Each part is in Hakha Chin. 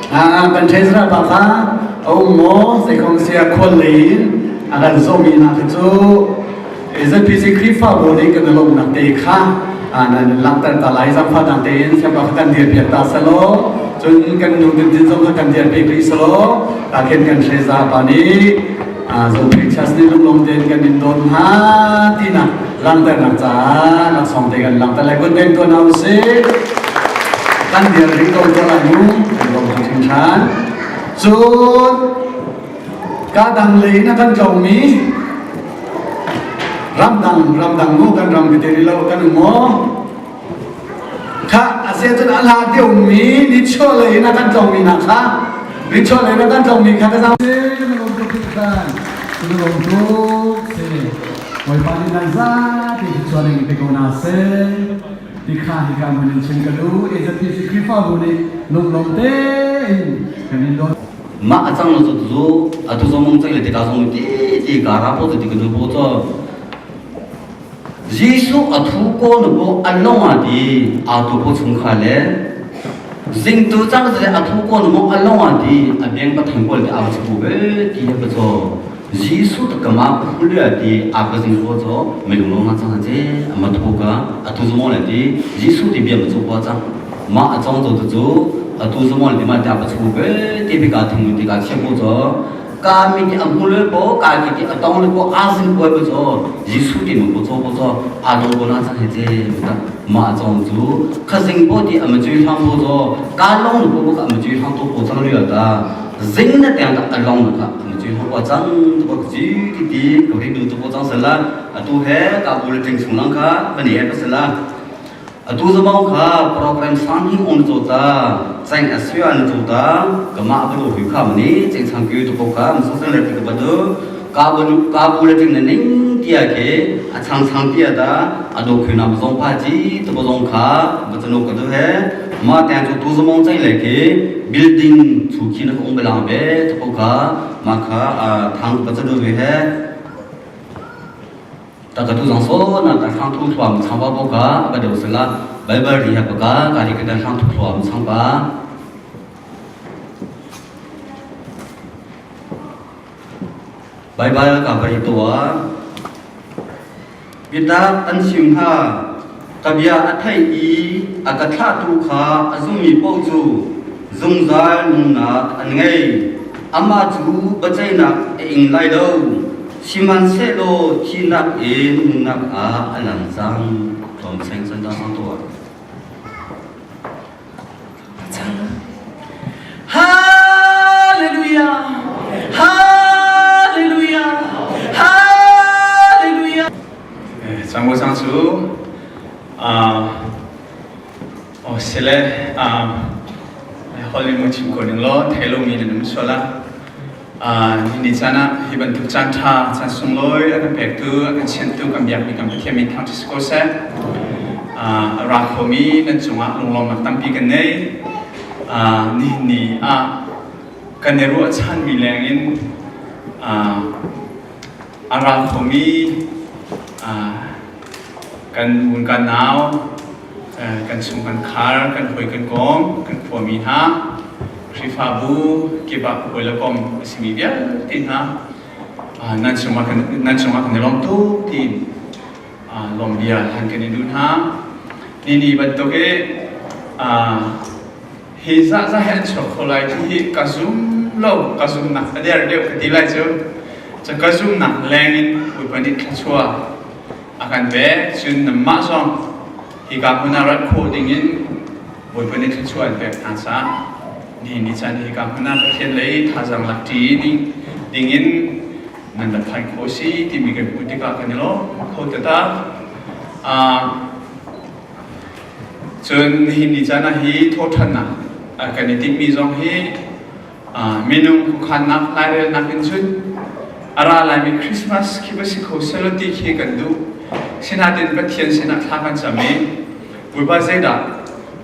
Kan treasurer pa kha a um maw zeikong sia khual lei in a kan zawmi hna khi cu ZPC Khrihfabu nih kan i lawmhnak te kha nan langhter ta lai zangfah dang tein siangpa kha kan dir piak ta selaw cun kan nu din zong kha kan dir piak rih selaw ta khin kan treasurer pa nih Zopri Church nih lunglawm tein kan in dawt hna tinak langhternak caah laksawng te kan langhter lai kun beng tuan hau usih kan dir rih ko ko lai mu kan lawm tuk hringhran cun ka dang lei na kan tlawngmi ramdang ramdang mu kan ram ka ti lo kan um maw kha asiahcun a hla deuhmi nichuah lei in a kan tlawngmi hna kha nichuah lei in a kan tlawngmi kha ka zam Bawipa nih nan zapi chuan in pe ko hna seh ti kha hika hmun in chim ka duh AZPC Khrihfabu nih lunglawm tein kan in dawt Mah a cang lo cu atu zong mong cang le ti ka zong ti ti ka ra po ti ka nu po cho Jesuh a thu ko na bo a long a ti a tu po chung kha le zingtu cang le a thu ko na mo a long a ti a beng pa thang kol ti a chu be ti he pa cho Jesuh ta kama phul a ti a ka zing ko cho me lung long na chang che ama thu ka a tu mo le ti Jesuh ti bia ma chu pa chang ma a chong cho chu a tu mo le ti ma ta pa chu be ti bi ka thung ti ka che ko cho ka mi ti a hmu le po ka ki ti a tong le po a zin ko po cho Jesuh ti mu po cho po cho a lo ko na chang he che ta ma chong chu kha zing po ti a ma chui hlang po cho ka long po po ka ma chui hlang to po chang ri ta zing na teng ta a long na ka ma chui hlang po chang to po ji ti ti ko ri du to po chang sala atu he ka bu le ting chung lang kha ka ni he pa sala Atu zamong kha program sang hi on cho ta cheng asya an cho ta kama abru hu kha mani cheng chang kyu to ko ka mso sang le ti ka badu ka bu ka bu le ting ning tia ke a chang chang tia da ado khu na zong pha ji to bo zong kha ba chano ka du he ma tang chu tu zamong chai le ke building chu khi na ong belang be to ko ka ma kha thang ba chano ve he Ta ka tu zong so na ta hrang thu thluam chang ba bo ka ba deu sala Bible ri ha ka ka ri ka ta hrang thu thluam chang ba Bible ka bari to wa Bitak an sim ha ka bia a thei i a ka thlahtu kha a zummi paoh cu zungzal nunnak an ngei amah cu biaceihnak a ing lai lo Sihmanhsehlaw thihnak in nunnak ah a lang cang. Tlawm seng san ta sang tuah. Hallelujah! Hallelujah! Hallelujah! Cangbo sang cu oh sile hol ni mu chim ko ning law thei lomi nan um sual ah Ni caan ah hi bantuk caan ṭha, caan sunglawi a kan pektu, a kan sianhtu, kan biakmi kan Pathian min thangṭhat si ko seh. A ra khomi nan cungah lunglawmnak tampi kan ngei. Nihin ni ah kan i ruahchanmi lengin a ra khomi kan un kan nau, kan chung kan khar, kan hawi kan kawm, kan khuami hna, Khrihfabu kip ah hawi le kom a simi vialte hna nan cungah kan nan cungah kan i lawm tuk tiin lawm bia han kan i duh hna. Ni ni bantuk i hi zah zah hi an chuak kho lai ti hi ka zum lo ka zumnak a der deuh ka ti lai cu ka zumnak leng in Bawipa nih thluachuah a kan pek cun nanmah zong hika hmun ah rat khawh dingin Bawipa nih thluachuah an pek hna caah nihin ni caan hika hmun ah Pathian lei thazaang lak ṭi ding dingin nan rak phan khawh si timi kan hmuh tikah kan i lawm kho taktak. Cun nihin ni caan ah hi thawhṭhannak kan i timhmi zong hi minung khuakhannak lairelnak in cun a ra laimi Christmas khi va si kho selaw ti khi kan duh. Sinain Pathian sinah thla kan cam i Bawipa zeidah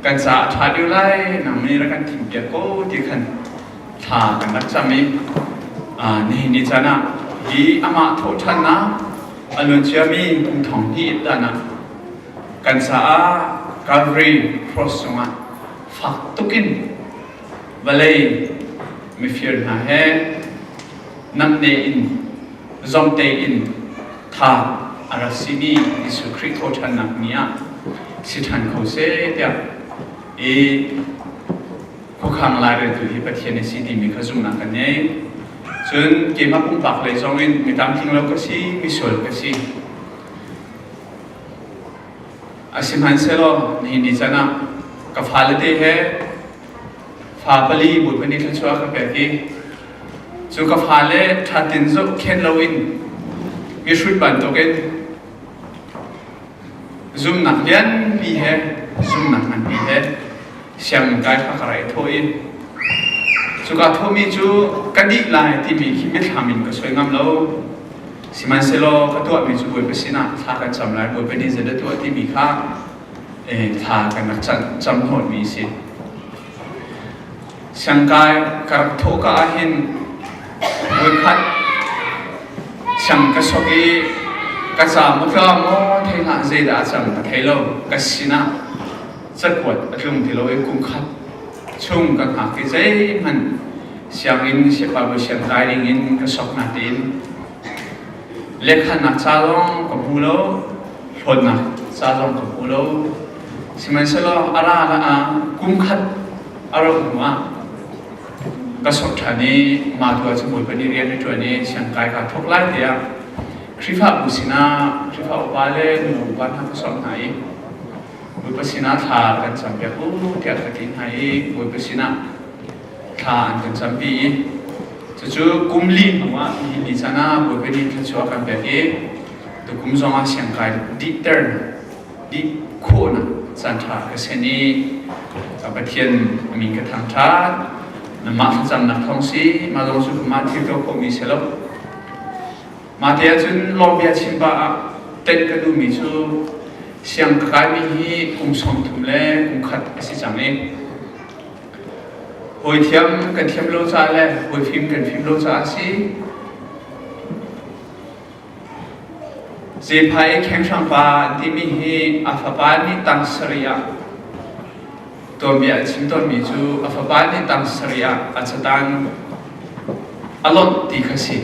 kan caah a ṭha deuh lai nang nih rak kan thimpiak ko ti khan thla kan rak cam i nihin ni caan ah hi amah thawhṭhannak a luanciami kum thong hnih dan ah kan caah Calvary cross cungah fak tukin. Vawlei mifir hna he namne in zomte in tha a rak simi Jesuh Khrih thawhṭhannak ni ah si ṭhan kho seh tiah i khuakhang laireltu hi Pathian a si timi kha zumhnak kan ngei. Cun keimah pumpak lei zong in mi tlamtling lo ka si, misual ka si. Asihmanhsehlaw nihin ni can ah ka fale te he fa pali Bawipa nih thluachuah ka pek i cu ka fale ṭhatin zohkhenh loin mihrut bantukin zumnak lianpi he zumnak nganpi he sianginn kai kha ka rak i thawh i cuka thawhmi cu ka dih lai timi khi mithlam in ka soi ngam lo. Sihmanhsehlaw ka tuahmi cu Bawipa sinah thla kan cam lai, Bawipa nih zeidah tuah timi kha thla kan rak cam hnawhmi a si. Siangkai ka rak thawh ka ahhin voikhat siang ka sok i ka ca maw tla maw thei hlah zeidah a cang ka thei lo. Ka sinah cakuat a tlung ti lo i kum khat chung ka hngak i zeihmanh sianginn siangpabu siangkai dingin ka sok natein lekhannak ca zong ka hmu lo hlawtnak ca zong ka hmu lo. Sihmanhsehlaw a ra la ah kum khat a rauh hnu ah ka sok ṭhan i mah tu ahcun Bawipa nih rian a ṭuan i siangkai kaa thawk lai tiah Khrihfabu sinah Khrihfa upa le nu upa hna ka sawm hna i Bawipa sinah thla kan campiak u tiah ka ti hna i Bawipa sinah thla an kan campi i cucu kum li hnu ah nihin ni caan ah Bawipa nih thluachuah kan pek i tukum zong ah siangkai dihter dih khawhnak caanṭha ka sen i ka Pathian min ka thangṭhat. Mah thlacamnak thawng si, mah zong cu mah thil tuah khawhmi si lo. Mah te ahcun lawmbia chim pah ah tenh ka duhmi cu siang ka kaimi hi kum 30 le kum khat a si cang i hawi thiam kan thiam lo caah le hawi fim kan fim lo caah a si. Zephai i Khenghrangpa an timi hi a fapa nih tang sarih ah tuanbia a chim tawnmi cu a fapa nih tang sarih ah a catan a lonh ti kha si.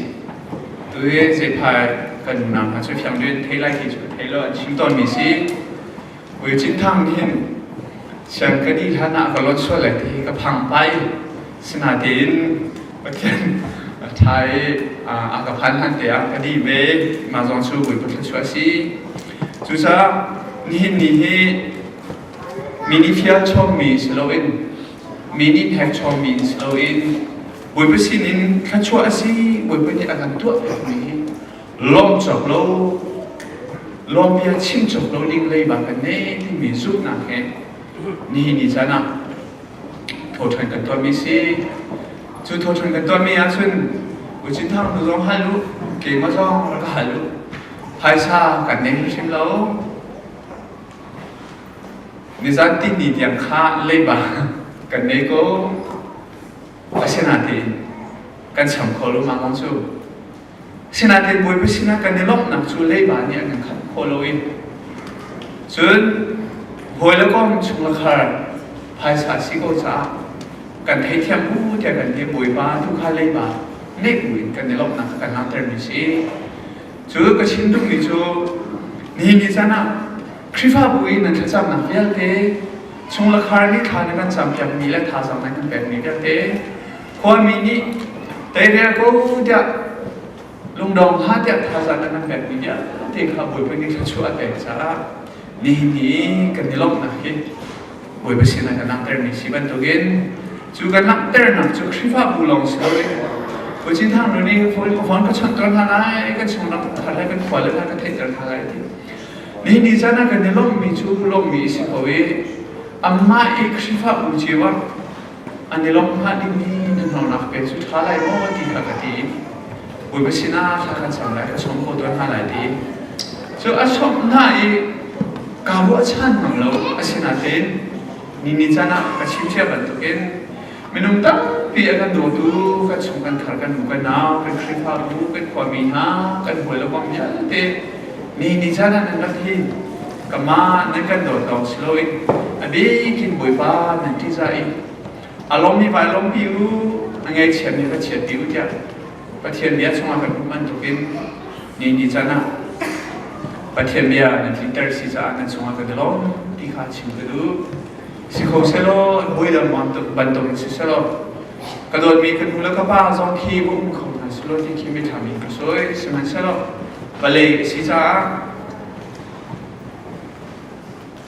Tu hi Zephai kan unau hna cu fiang deuh in thei lai ti cu ka thei lo an chim tawnmi si. Ui Cin Thang nih hin siang ka dih hlan ah ka lot sual lai ti hi ka phang pai. Sinain Pathian a ṭha i a ka phan hlan te ah ka dih ve. Mah zong cu Bawipa thluachuah a si. Cucaah nihin ni hi mi nih fial chommi si loin mi nih hnek chommi si loin Bawipa sinin thluachuah a si Bawipa nih a kan tuah piakmi hi lawmh cawk lo lawm bia chim cawk lo ding leiba kan nei timi zumhnak he nihin ni caan ah thawṭhan kan tuahmi si. Cu thawṭhan kan tuahmi ahcun Ucin Thang nu zong hal u, keimah zong rak ka hal u. Phaisa kan nei hrimhrim lo. Nizan tihni tiang kha leiba kan nei ko. Asinain kan cham kho lo mah cu. Asinain Bawipa sinah kan i lawmhnak cu leiba nih an kan khamh khawh lo i cun hawi le kom chung le khar phaisa si ko caah kan theithiam bu tiah kan ti Bawipa tu kha leiba neih buin kan i lawmhnak kha kan langhtermi si. Cu ka chim duhmi cu nihin ni caan ah Khrihfabu i nan thlacamnak vialte chung le khar nih thla na kan campiakmi le thazaang nan kan pekmi vialte Khuami nih teirel ko tiah lungdong hlah tiah thazaang an kan pekmi vialte kha Bawipa nih thluachuah a pek caah nihin ni kan i lawmhnak hi Bawipa sinah kan langhtermi si bantukin cu kan langhternak cu Khrihfabu lawng si loin Pucin Thang nu nih phone ka chawnhter hna lai kan chunglam thar le kan khua le hna ka theihter hna lai ti nihin ni caan ah kan i lawmhmi cu lawmhmi si ko i amah i Khrihfabu cio ah an i lawmh hnga dingmi nan hnawnak pe cu ṭha lai maw ti kha ka ti. Bawipa sinah thla kan cam lai, ka sawm ko tawn hna lai ti. Cu a sawmh hna i kaa ruahchan ngam lo. Asinain ni ni caan ah ka chim cia bantukin minung tampi a kan dawtu kan chung kan thar kan nu kan nau kan Khrihfabu kan khuami hna kan hawi le kom vialte ni ni caan ah nan rat hi kamah nan kan dawt lawng si loin a bikin Bawipa nan ṭihzah i. A lawmmi vai lawmpi u, a ngaihchiatmi va chiatpi u tiah Pathian bia chungah kan hmuh bantukin ni ni can ah Pathian bia nan tlinter si caah nan chungah kan i lawm ti kha chim ka duh. Si kho selaw hawi dang bantuk in si selaw ka dawtmi ka nu le ka pa zong khi va um kho hna selaw ti khi mithlam in ka sawi sihmanhsehlaw palei a si caah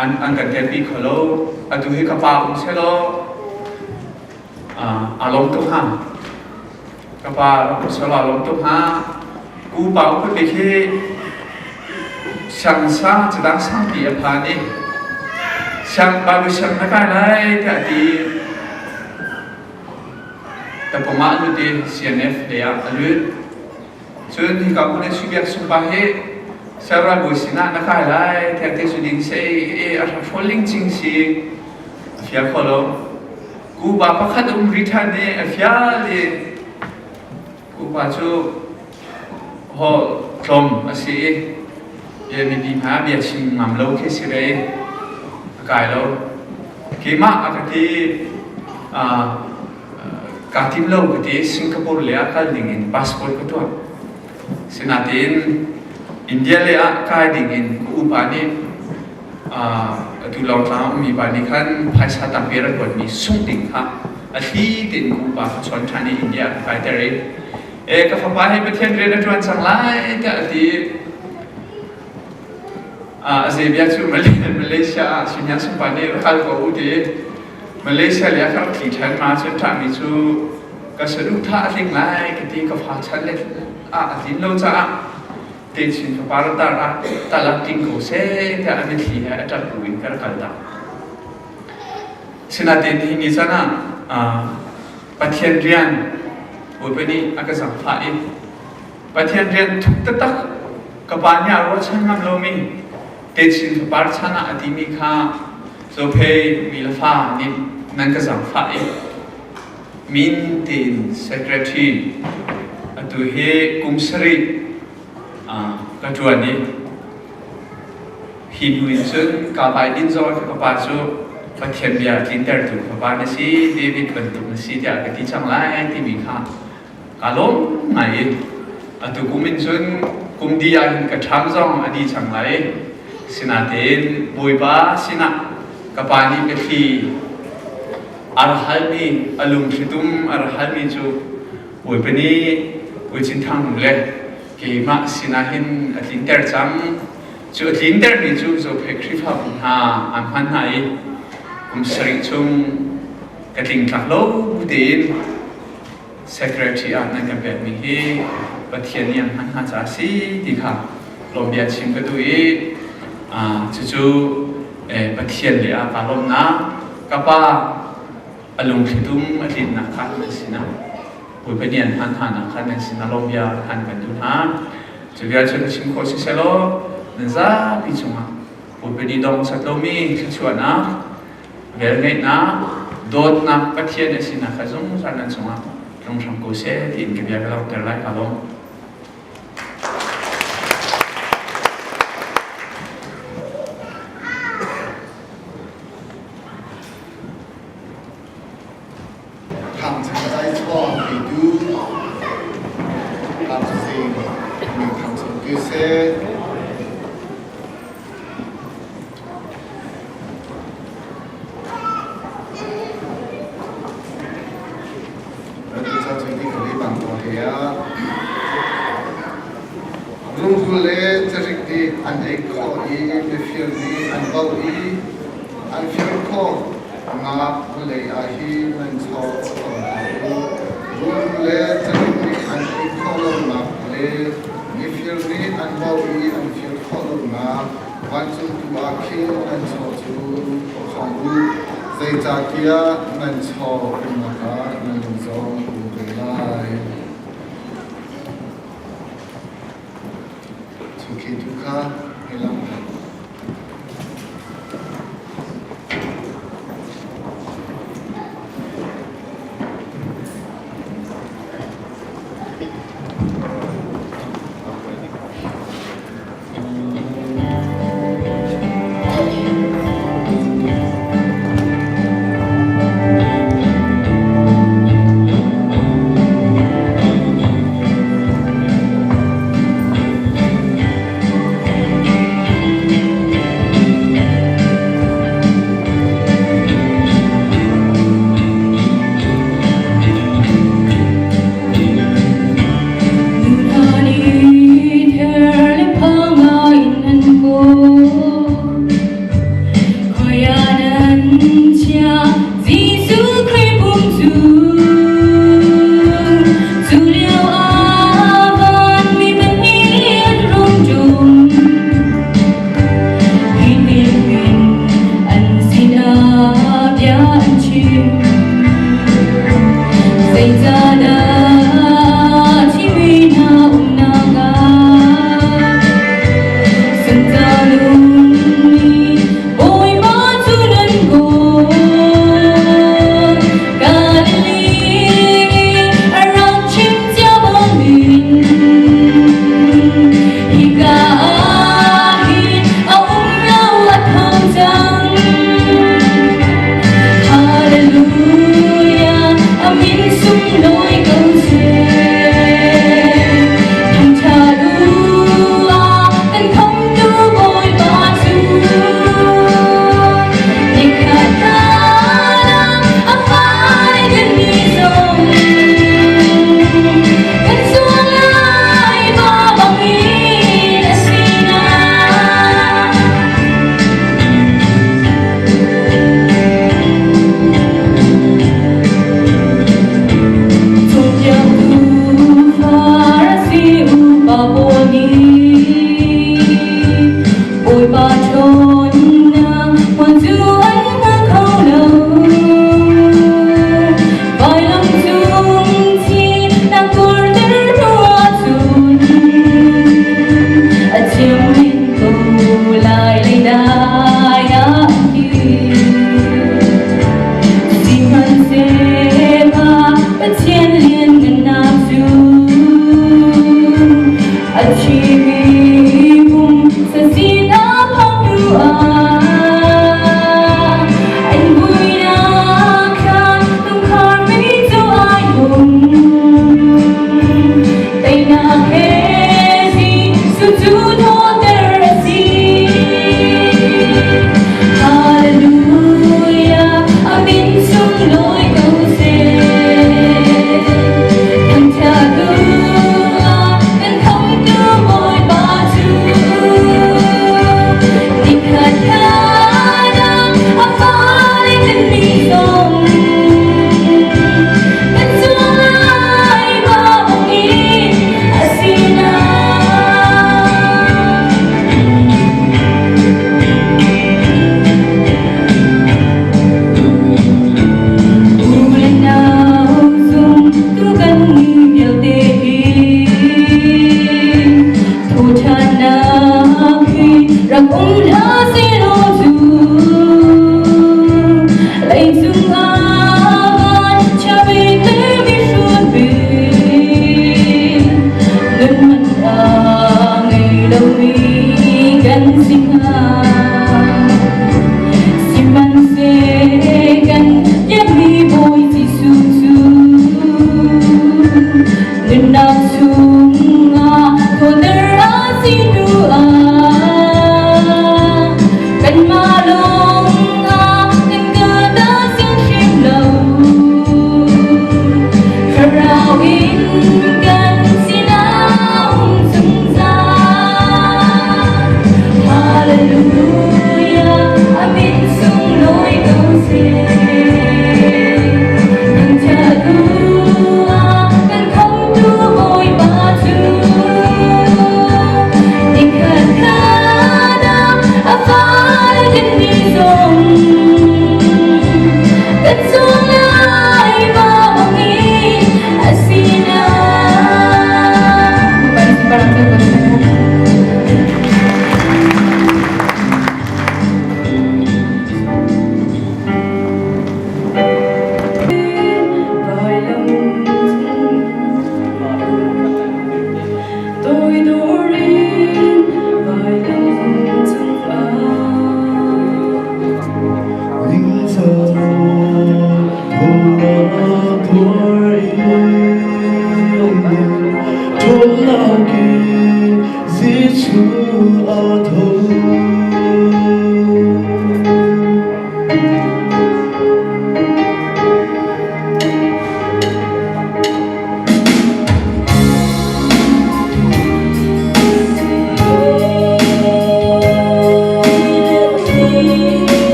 an an kan telpi kho lo. Atu hi ka pa um selaw aa lawm tuk hnga. Ka pa rak um selaw aa lawm tuk hnga. Ku pa upat bik hi siangsa cadang sangpi a phan i siang Bible siang na kai lai tiah a ti. Tapung ah a lut i CNF lei ah a lut. Cun hika hmun in Sui Biak Sung pa hi Sarah bawi sinah na kai lai tiah ti cu ding se i a hrawl lingcing si a fial kho lo. Ku pa pakhat um ri ṭhan i a fial i ku pa cu ho tlawm a si i bia mipi hna bia chim ngam lo khi si ve i a kai lo. Keimah a ka ti kaa tim lo ka ti Singapore le ah kal ding in passport ka tuah. Sinain India le ah kai ding in ka upa nih atu Lautlang ummi pa nih khan phaisa tampi rak kuatmi sungh ding kha a thli tein ka upa ka chawn ṭhan i India ka kaiter i e ka fapa hi Pathian rian a ṭuan cang lai tiah a ti. A zei bia cu Malaysia ah Sinyan sungpa nih rak kal ko u ti Malaysia le a ka rak thli ṭhan ma cun ṭahmi cu ka saduhthah a tling lai ka ti ka fa chan le ah a tlin lo caah techin fapa rak tar ah talak tling ko seh tiah a mitthli he a ṭap bu in ka rak kal tak. Sinain hi ni chan ah Pathian rian Bawipa nih a ka zaangfah i Pathian rian thuk taktak ka pa nih a ruahchan ngam lomi techin fapar chan ah a timi kha Zophei mi le fa nih nan ka zaangfah i min tein secretary atu hi kum sarih ka ṭuan i hi hnu in cun ka vai din zong ka pa cu Pathian bia tlintertu fapa na si David bantuk na si tiah ka ti cang lai timi kha Kaa lawm ngai i atu kum in cun kum dih ah hin ka ṭham zong a dih cang lai. Sinain Bawipa sinah ka pa nih biathli a ra halmi, a lungthlitum a ra halmi cu Bawipa nih Puicin Thang nu le keimah sinah hin a tlinter cang. Cu a tlintermi cu Zophei Khrihfabu hna aan hman hna i kum sarih chung ka tlingtlak lo tein Secretary ah nan kan pekmi hi Pathian nih an hman hna caah a si ti kha lawmbia chim ka duh i cucu Pathian le ah kaa lawmhnak ka pa a lungthlitum a tlinnak kha nan sinah Bawipa nih an hman hnanak kha nan sinah lawmbia han kan duh hna. Cu vial cu ka chim khawh si selaw nan zapi cungah Bawipa nih dong sat lomi thluachuahnak Velngeihnak, dawtnak Pathian a sinak kha zungzal nan cungah tlung hram ko seh tiin ka bia ka langhter lai ka lawm. Thang Chang Chuang Keitu Thang Sing Ming Thang Chung Ki Se Rungrul le carik nih an ei khawh i mifir nih an bauh i an fir khawh nak vawlei ah hin nan chaw tawn hna u. Rungrul le carik nih an ei khawh lonak le mifir nih an bauh i an fir khawh lonak vancung tu ah khin nan chaw cu khong u, zeicahtiah nan chaw umnak ah nan lung zong a um ve lai. Cu tu kha hei lang hlah.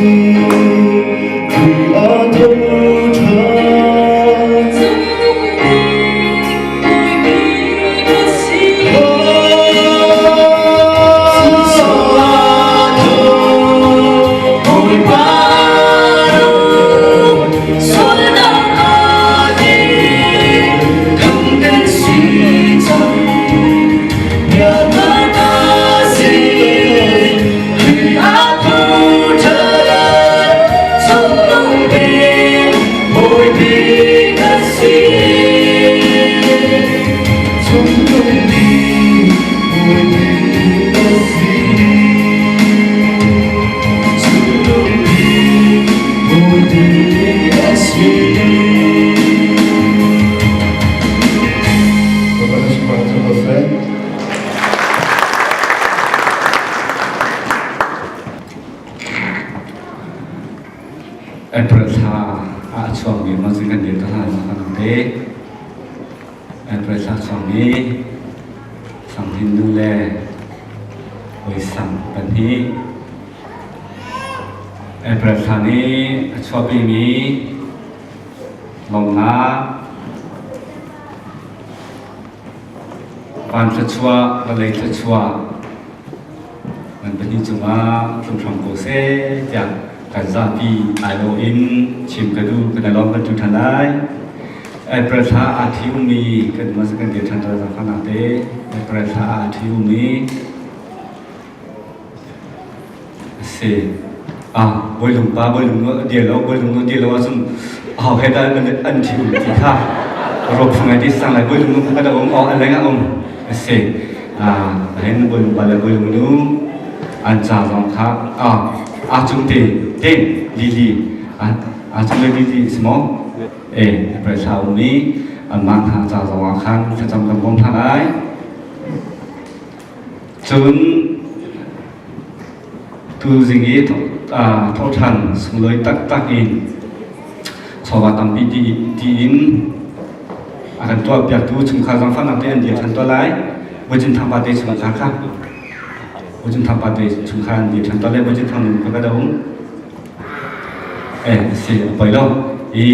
si, Khrih a tho ṭhan. April thla ah a chuakmi mazing kan dir ta hna kan te. April thla chuakmi Sanghin nu le Hawi Sang pahnih. April thla nih a chuahpimi lawmhnak, van thluachuah, vawlei thluachuah nan pahnih cungah tlung hram ko seh tiah kan zapi aiawh in chim ka duh. Kan i lawm kan ṭu ṭhan lai. April thla aa ṭhi ummi kan mas kan dir ṭhan ṭhan zaangfahnak te. April thla aa ṭhi ummi a si. Ah, bawilung pa, bawilung nu a dir lo, bawilung nu dir lo ahcun aho he dah an ṭhi um ti kha ruak phung ai ti sang lai. Bawilung nu kha a um, aw a leng a um a si. Ah, hin bawilung pa le bawilung nu an ca zong kha ah a cung te te lili a cung le lili si maw? E, April thla um i anmah hna ca zong ah khan thlacam kan bawm hna lai. Cun tuzing i thawhṭhan sunglawi taktak in chawva tampi ti in a kan tuahpiaktu chungkhar zaangfahnak te an dir ṭhan tuah lai. Bawicin Thang pa te chungkhar kha Bawicin Thang pa te chungkhar an dir ṭhan tuah lai. Bawicin Thang nu kha ka da um. Eh, si a poi lo. I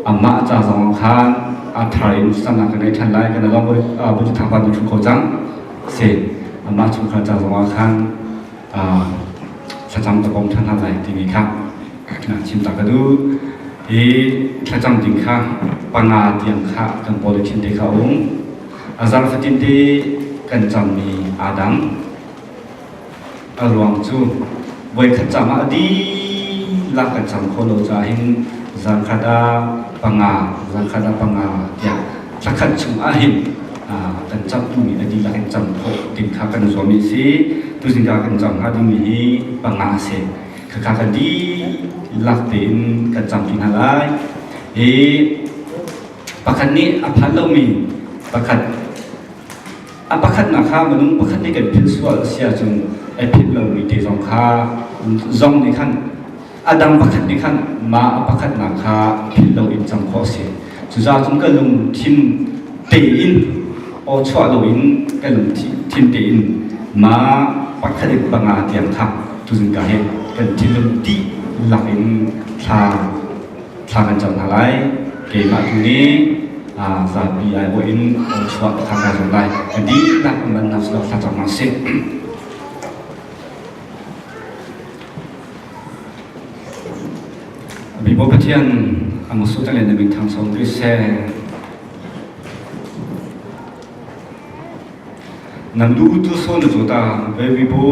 amah ca zong khan a thar in sannak kan nei ṭhan lai. Kan lawng Bawicin Thang pa nu ṭhu kho cang. Si amah chungkhar ca zongah khan thlacam ka bawm ṭhan hna lai timi kha chim ta ka duh. Hi thlacam ding kha panga tiang kha kan polythene te kha um. A zarh fatin te kan cammi aa dang. A ruang cu voikhat cam ah a dihlak kan cam kho lo caah hin zarkhat ah panga, zarkhat ah panga tiah thlakhat chung ah hin kan cam duhmi a dihlak in cam khawh ding kha kan zuam i si. Tuzing ka kan cam hnga dingmi hi panga a si. Khakha kan dihlak tein kan cam ti hna lai. Hi pakhat nih a phan lomi pakhat A pakhatnak kha minung pakhat nih kan philh sual a si ahcun ai philh lomi te zong kha zong nih khan a dang pakhat nih khan mah a pakhatnak kha philh loin cang khawh a si. Cucaah cun ka lungthin tein aw chuah loin ka lungthin tein mah pakhat in panga tiang kha tuzing ka he kan thinlung dihlak in thla thla kan cam hna lai. Keimah tu nih zapi aiawh in chuah kha kai zuam lai. Ka dihlak man nak thla cam hna sih. Bibo Pathian amusu tale na min thang som tu se. Nan du tu so na zo ta ve bibo.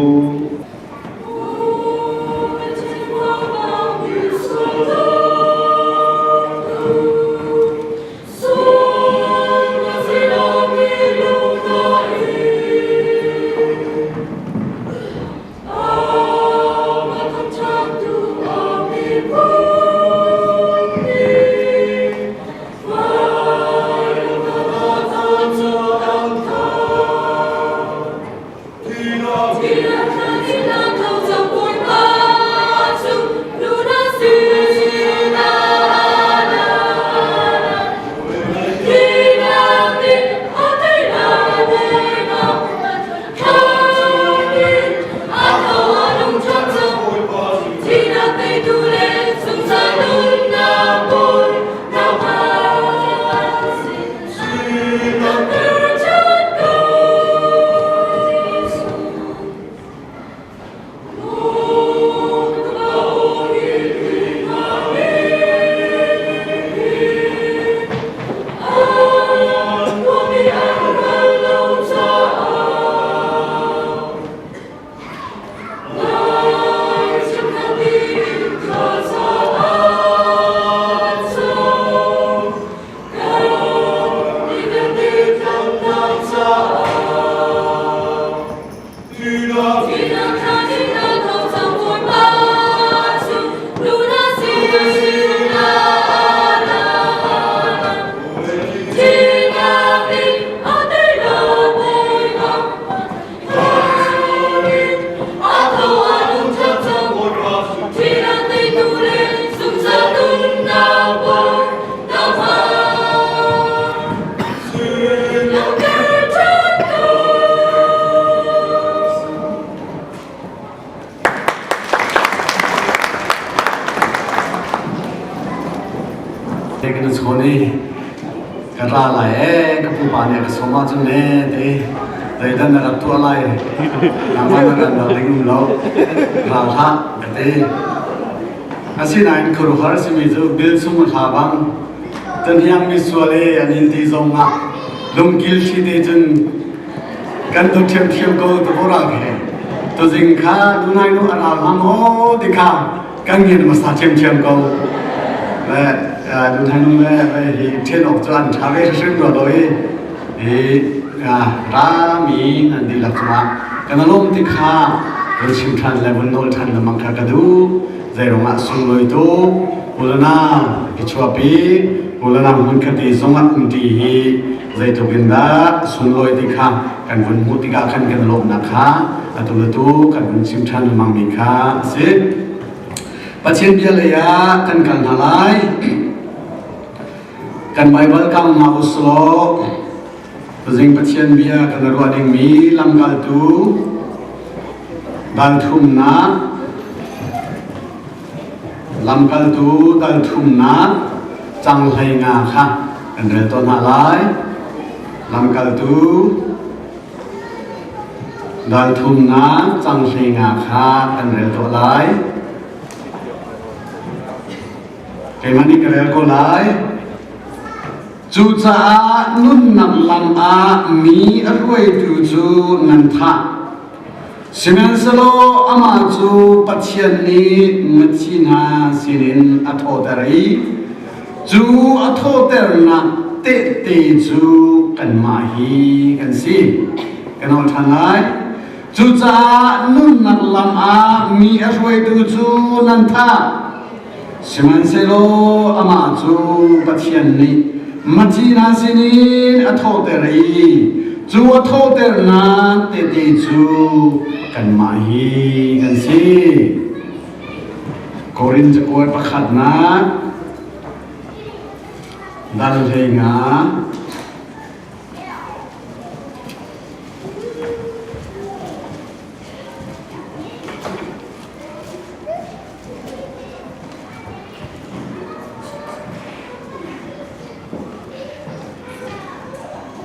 Kan chawn i ka ra lai ee ka pupa nih a ka sawm ahcun le ti zeidah na rak tuah lai nangmah na rat nak ding um lo ra hlah ka ti. Asinain khuaruahhar a simi cu bil chung a hla bang Taniang misual e an in ti zong ah lungkil thli te cun kan dawt ṭhiamṭhiam ko Deborah he tuzing kha nunai nu a ral hmang aw ti kha kan ngian hmasa ṭhiamṭhiam ko. Le nunai nu le hi ṭhen awk cu an ṭha ve hrimhrim rua lo i hi rami nan dihlak cungah kan alawm ti kha vun chim ṭhan le vun nawl ṭhan lengmang kha ka duh. Zeiruangah sunglawi tuk Ulana i chuahpi Ulana hmunkhat i zong ah umṭi hi zeitluk in dah sunglawi ti kha kan vun hmuh tikah khan kan lawmhnak kha atu le tu kan vun chim ṭhan lengmangmi kha a si. Pathian bia lei ah kan kal hna lai. Kan Baibal kang hna usilaw tuzing Pathian bia kan ruah dingmi lamkaltu dal thumnak lamkaltu dal thumnak cang 15 kha kan rel tawn hna lai. Lamkaltu dal thumnak cang 15 kha kan rel tuah lai. Keimah nih ka rel ko lai. Cucaah nunnak lam ah mi a hruaitu cu nan thah. Sihmanhsehlaw amah cu Pathian nih mithi hna sinin a thawhter i cu a thawhternak tehte cu kanmah hi kan si. Kan ol ṭhan lai. Cucaah nunnak lam ah mi a hruaitu cu nan thah. Sihmanhsehlaw amah cu Pathian nih mithi hna sinin a thawhter i cu a thawhternak tehte cu kanmah hi kan si. Korin cakuat pakhatnak dal 15.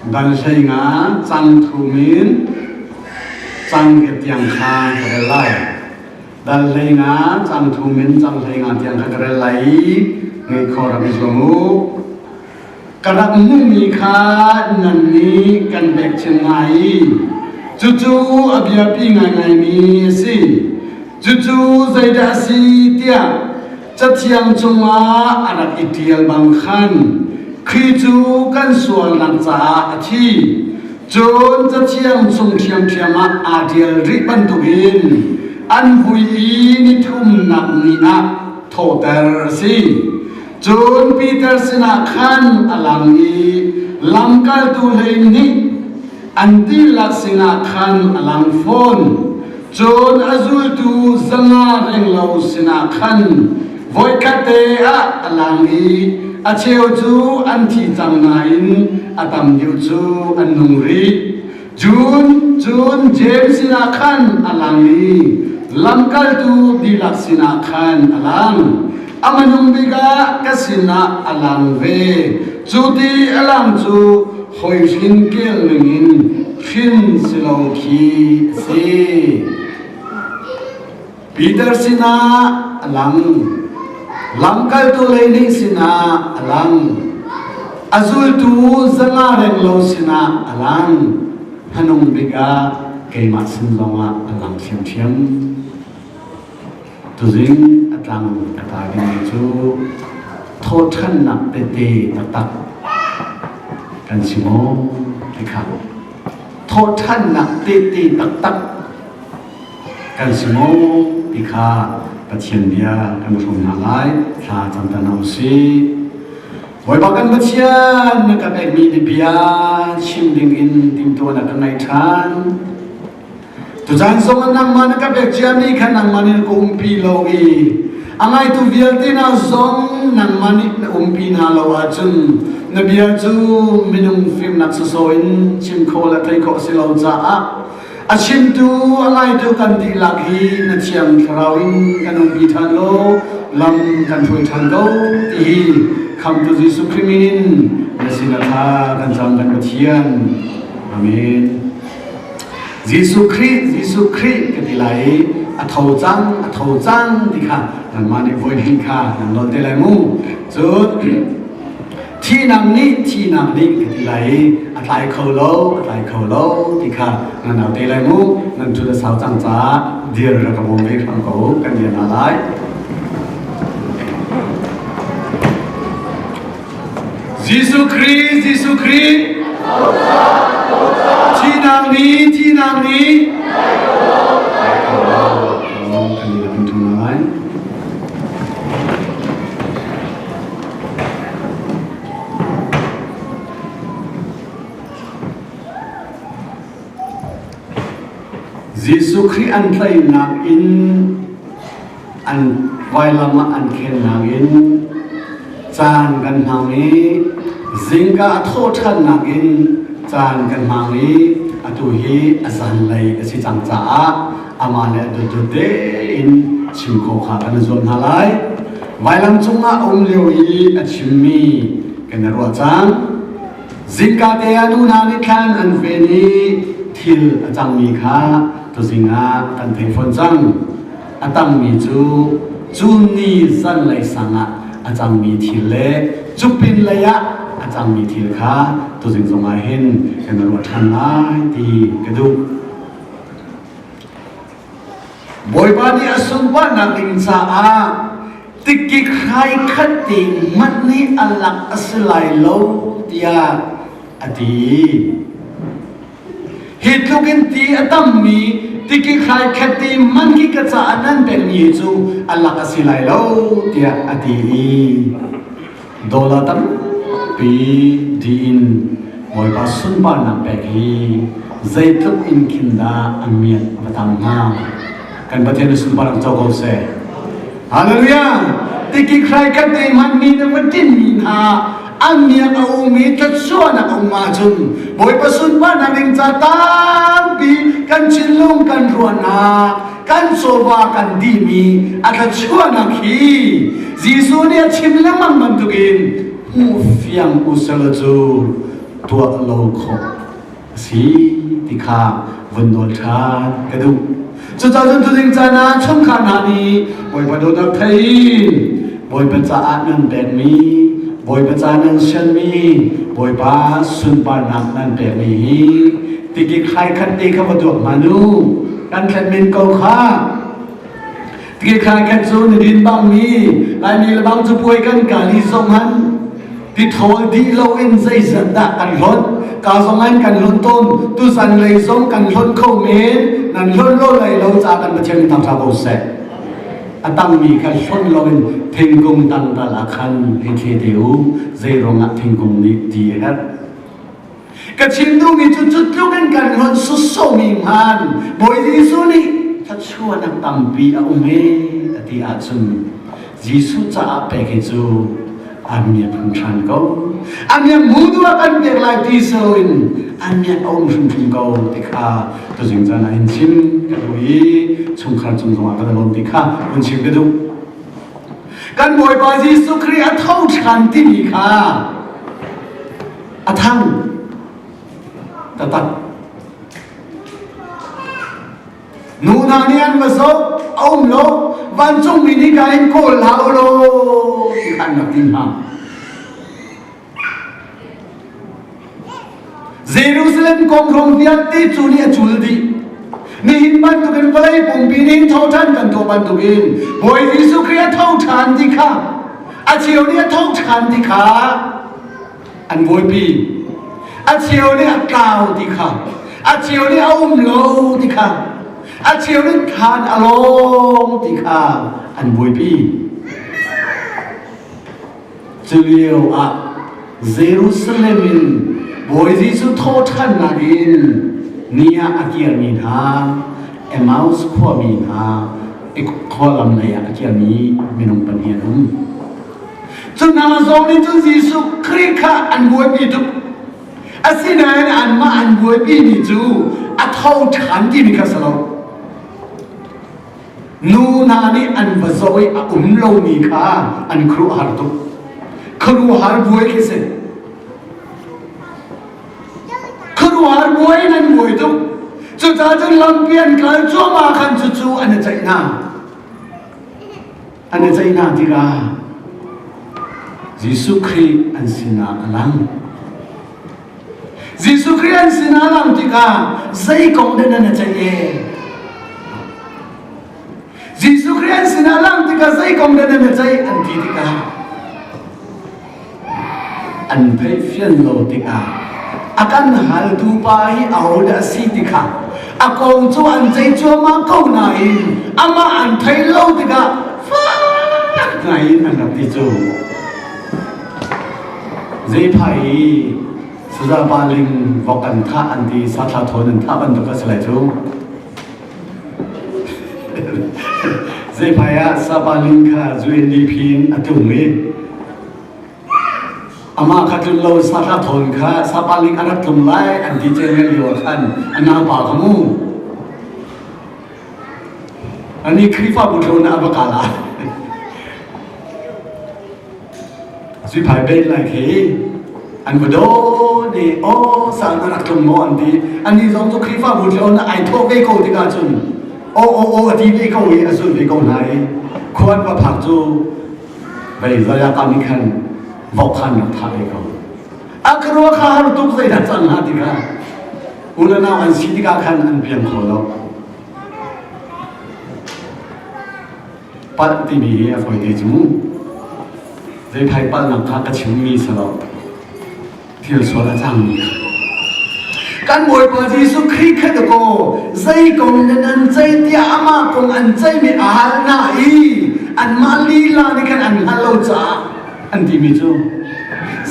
Dal 15 cang thum in cang ke tiang kha ka rel lai. Dal 15 cang thum in cang 15 tiang kha ka rel lai i ngei kho rak i zuam u. Ka rak hmuhmi kha nan nih kan pekchim hna i cucu a biapi ngaingaimi a si. Cucu zeidah a si tiah Cathiang cungah a rak i ṭial bang khan Khrih cu kan sualnak caah a thi. Cun Cathiang chung ṭhiamṭhiam ah aa ṭial rih bantukin an vui i ni thumnak ni ah thawhter a si. Cun Peter sinah khan a lang i lamkaltu 12 an dihlak sinah khan a lang fawn. Cun a zultu 500 renglo sinah khan voikhat te ah a lang i a cheu cu an thi cang nain a tam deuh cu an nung rih. Cun cun James sinah khan a lang i lamkaltu dihlak sinah khan a lang. A hmanung bik ah ka sinah a lang ve. Cu ti a lang cu hoi hrin kel ningin hrin si lo khi a si. Peter sinah a lang. Lamkaltu 12 sinah a lang. A zultu 500 renglo sinah a lang. Hmanung bik ah keimah sin zongah a lang ṭhiamṭhiam. Tuzing a tlang a ta dingmi cu thawhṭhannak tete taktak kan si maw ti kha. Thawhṭhannak tehte taktak kan si maw ti kha Pathian bia kan hrawm hna lai. Thla cam ta hna usih. Bawipa kan Pathian na ka pekmi na bia chim dingin timhtuah na ka ngeih ṭhan. Tuzaan zong ah nangmah na ka pek ciami kha nangmah nih na ka umpi lo i a ngaitu vialte hna zong nangmah nih na umpi hna lo ahcun na bia cu minung fimnak sawsawh in chim khawh le theih khawh a si lo caah a chimtu a ngaitu kan dihlak hi na thiang thlarau in kan umpi ṭhan law lam kan hruai ṭhan ko ti hi Khamtu Jesuh Khrih min in na sin ah thla kan cam kan Pathian. Amen. Jesuh Khrih, Jesuh Khrih ka ti lai i a tho cang, a tho cang ti kha nangmah nih voi hnih kha nan lon te lai mu. Cun thihnak nih thihnak nih ka ti lai i a tlai kho lo, a tlai kho lo ti kha nan au te lai mu. Nan ṭhut a sau cang caah dir rak ka bawm ve hram ko kan dir hna lai. Jesuh Khrih, Jesuh Khrih, thihnak ni, thihnak ni, kan i kan ṭhung lai. Jesuh Khrih an tlaihnak in an vailam ah an khennak in caan kan hmang i zingka a thawh ṭhannak in caan kan hmang i atu hi a zanlei a si cang caah amah le a dotdot tein chim khawh kha kan i zuam hna lai. Vailam cungah a um lio i a chimmi kan i ruah cang. Zingka te ah nu hna nih khan an ven i thil a cangmi kha tuzing ah kan thei fawn cang. A tangmi cu cun ni zanlei sang ah a cangmi thil le cupin lei ah a cangmi thil kha tuzing zong ah hin kan ruah ṭhan lai ti ka duh. Bawipa nih a sunparnak ding caah tikik hrai khat te hmanh nih a lak a si lai lo tiah a ti. Hi tluk in ti a tammi tikik hrai khat te hmanh khi ka caah nan pekmi cu a lak a si lai lo tiah a ti i dollar tampi diin Bawipa sunparnak pek hi zeitluk in khin dah a miat a va tam hnga. Kan Pathian sunparnak co ko seh. Hallelujah! Tiki khrai khat te hmanh mi na va tinmi hna an miak a um i thluachuahnak a um ahcun Bawipa sunparnak ding ca tampi kan thinlung kan ruahnak kan chawva kan dihmi a thluachuahnak hi Jesuh nih a chim lengmang bantukin hmuh fiang uselaw cu tuah lo khawh a si ti kha vun nawl ṭhan ka duh. Cucaah cun tuzing caan ah chungkhar hna nih Bawipa dawtnak thei Bawipa caah nan pekmi Bawipa ca nan sianmi Bawipa sunparnak nan pekmi hi tikik hlai khat te kha va tuak hmanh u kan thlen men ko kha tikik hlai khat cu ni din bang mi laimi le bang cu puai kan kali zong han ti thawl dih lo in zeizat dah kan hlon ka zong an kan hlon tawn tuzan lei zong kan hlon kho men nan hlon lo lei lo ca kan Pathian in thangtha ko seh a tangmi kha hlon lo in thingkung tang tal ah khan hei thle te u zei ruangah thingkung nih ti a herh Ka chim duhmi cu cu tluk in kan hlonh sawsawmi hman Bawi Jesuh nih thluachuahnak tampi a um e a ti ahcun Jesuh caah pek hi cu a miak hringhran ko. A miak mu tu ah kan pek lai ti si loin a miak a um hrimhrim ko ti kha tuzing caan ah hin chim ka duh i chungkhar cung zongah kan lawm ti kha hun chim ka duh. Kan Bawipa Jesuh Khrih a tho ṭhan timi kha a thang taktak. Nu hna nih an va zoh, a um lo, vancungmi nih ka in kawl hlah u law ti kha an rak ti hna. Jerusalem kong rong vialte cu nih a cul dih. Nihin bantukin vawlei pumpi nih tho ṭhan kan tuah bantukin Bawi Jesuh Khrih a tho ṭhan ti kha a cheu nih a tho ṭhan ti kha an buaipi a cheu nih a tlau ti kha a cheu nih a um lo ti kha a cheu nih thlan a lawng ti kha an buaipi cu lio ah Jerusalem in Bawi Jesuh thawhṭhannak in ni ah a kirmi hna Emmaus khuami hna khua lam lei ah a kirmi minung pahnih an um Cu hna zong nih cun Jesuh Khrih kha an buaipi tuk. Asinain anmah an buaipimi cu a tho ṭhan timi kha si lo. Nu hna nih an va zoh i a um lomi kha an khuaruahhar tuk. Khuaruahhar buai khi si. Khuaruahhar buai in an buai tuk. Cucaah cun lampi an kal cuahmah khan cucu an i ceih hna. An i ceih hna tikah Jesuh Khrih an sinah a lang. Jesuh Khrih an sinah a lang tikah zei kong dah nan i ceih e? Jesuh Khrih an sinah a lang tikah zei kong dah nan i ceih an ti tikah an theih fian lo tikah a kan haltu pa hi ahodah a si ti kha a kong cu an ceih cuahmah ko nain amah an theih lo tikah fak ngai in an rak ti cu. Zeiphai i saza pa ling vok an thah an ti sathla thawn an thah bantuk a si lai cu. Zeiphai ah sapa ling kha UNDP in a tlung i amah kha tlun lo sathla thawn kha sapa ling a rak tlung lai an ti cem lio ah khan a naupa kha mu ani Khrihfabu tlawn ah a va kal ah Zuiphai beit lai khi an va dawn i aw sa na rak tlung maw an ti. Anih zong cu Khrihfabu tlawn ai thawh ve ko tikah cun aw aw aw a ti ve ko i a zul ve ko hna i khua an va phak cu vei zaya ka nih khan vok khan rak thah ve ko. A ka rua kha har tuk zeidah cang hnga ti kha u le nau an si tikah khan an piang kho lo. Palh timi hi a fawi te cu mu. Zeithai palhnak kha ka chimmi si lo. Thil sual a cangmi kha. Kan Bawipa Jesuh Khrih kha dakaw zei kong nan an ceih tiah amah kong an ceihmi a hal hna i anmah lila nih khan an hngalh lo caah an timi cu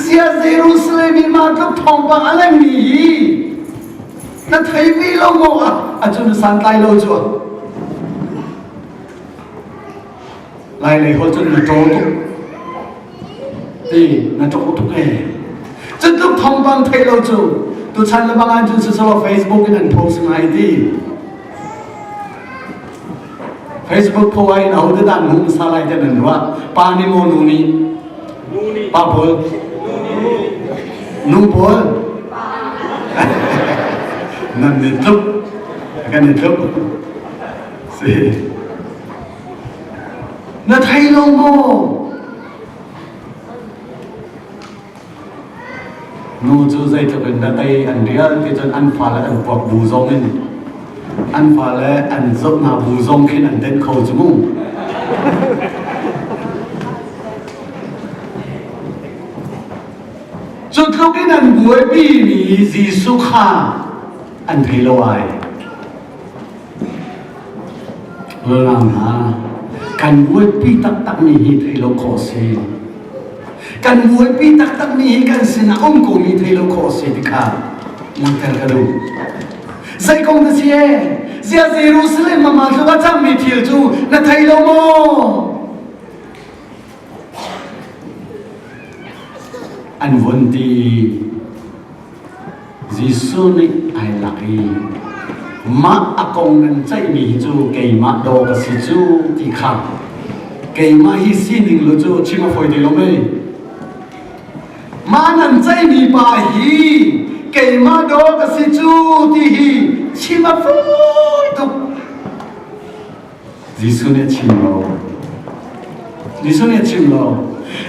Zia Jerusalem i mah tluk thawngpang a lengmi hi na thei ve lo maw a cun santlai lo cu Lailei holh cun na ṭaw tuk ti na ṭaw tuk ee. Cutluk thawngpang theih lo cu tuchan le bang cun siselaw Facebook in an post ngai ti. Facebook po ai in aho te dah hmu hmasa lai te nan ruah. Pa nih maw nu nih? Pa pawl. Nu pawl. Nan ni tluk. Kan i tluk. Si. Na thei lo maw? Nu cu zeitluk in dah tei an rial ti cun an fale an puak bu zong in an fale an zoh hna bu zong khin an den kho cu mu. Cu tluk in an buaipi mi Jesuh kha an thei lo ai. Unau hna, kan buaipi taktakmi hi theih lo khawh a si. Kan buaipi taktakmi hi kan sinah um komi theih lo khawh a si ti kha langhter ka duh. Zei kong na si ee? Zia Jerusalem mama tluk a cangmi thil cu na thei lo maw? An vun ti Jesuh nih ai lak i mah a kong nan ceihmi hi cu keimah daw ka si cu ti kha keimah hi sining lu cu chim a fawi ti lo mei mah nan ceihmi pa hi keimah daw ka si cu ti hi chim a fawi tuk Jesuh nih a chim lo. Jesuh nih a chim lo.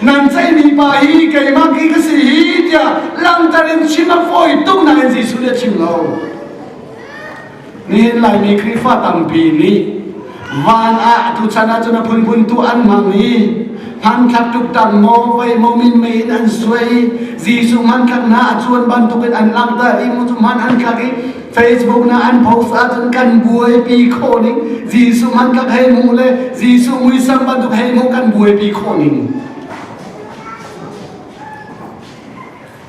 Nan ceihmi pa hi keimah khi ka si hi tiah langhter in chim a fawi tuk nain Jesuh nih a chim lo. Nihin Laimi Khrihfa tampi nih van ah tuchan ahcun a phunphun tu an hmang i hmanthlak tuktak maw vei maw min mei in an suai Jesuh hmanthlak hna a cuan bantukin an langhter i mu cu hman an thlak i Facebook na an post ahcun kan buaipi khawh ning Jesuh hmantlak hei hmuh le Jesuh muisam bantuk hei hmuh kan buaipi khawh ning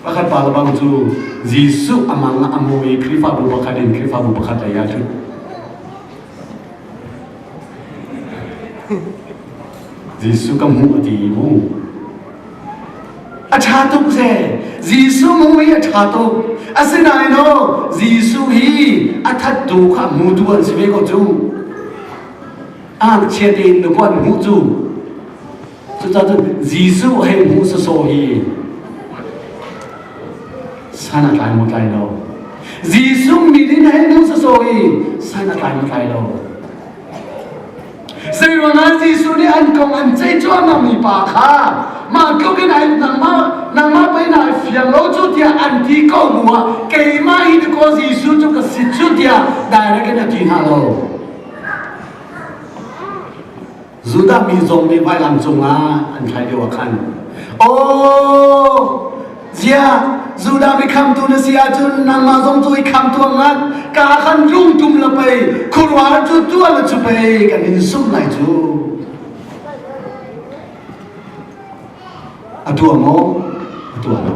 pakhat pa lebang cu Jesuh amang a mu i Khrihfabu pakhat in Khrihfabu pakhat lei ah ṭhut Jesuh ka hmuh a ti mu A ṭha tuk ze. Jesuh hmuh hi a ṭha tuk. Asinain aw, Jesuh hi a thattu kha hmutu an si ve ko cu. Ngakchia tein na an hmuh cu. Cucaah cun Jesuh hei hmuh sawsawh hi san a tlai maw tlai lo? Jesuh min in hei hmuh sawsawh hi san a tlai maw tlai lo? Zeiruangah Jesuh nih an kong an ceih cuahmah mi pa kha mah tluk in ai nangmah nangmah pei na fiang lo cu tiah an ti ko bu ah keimah hi dakaw Jesuh cu ka si cu tiah direct in a ti hna lo. Judah mi zong nih vailam cungah an thlai lio ah khan Aw ziah Judah mi khamtu na si ahcun nangmah zong cu i kham tuah ngat ka khan lungtum la pei khuaruahhar cu tuah la cu pei kan in sum lai cu a tuah maw a tuah lo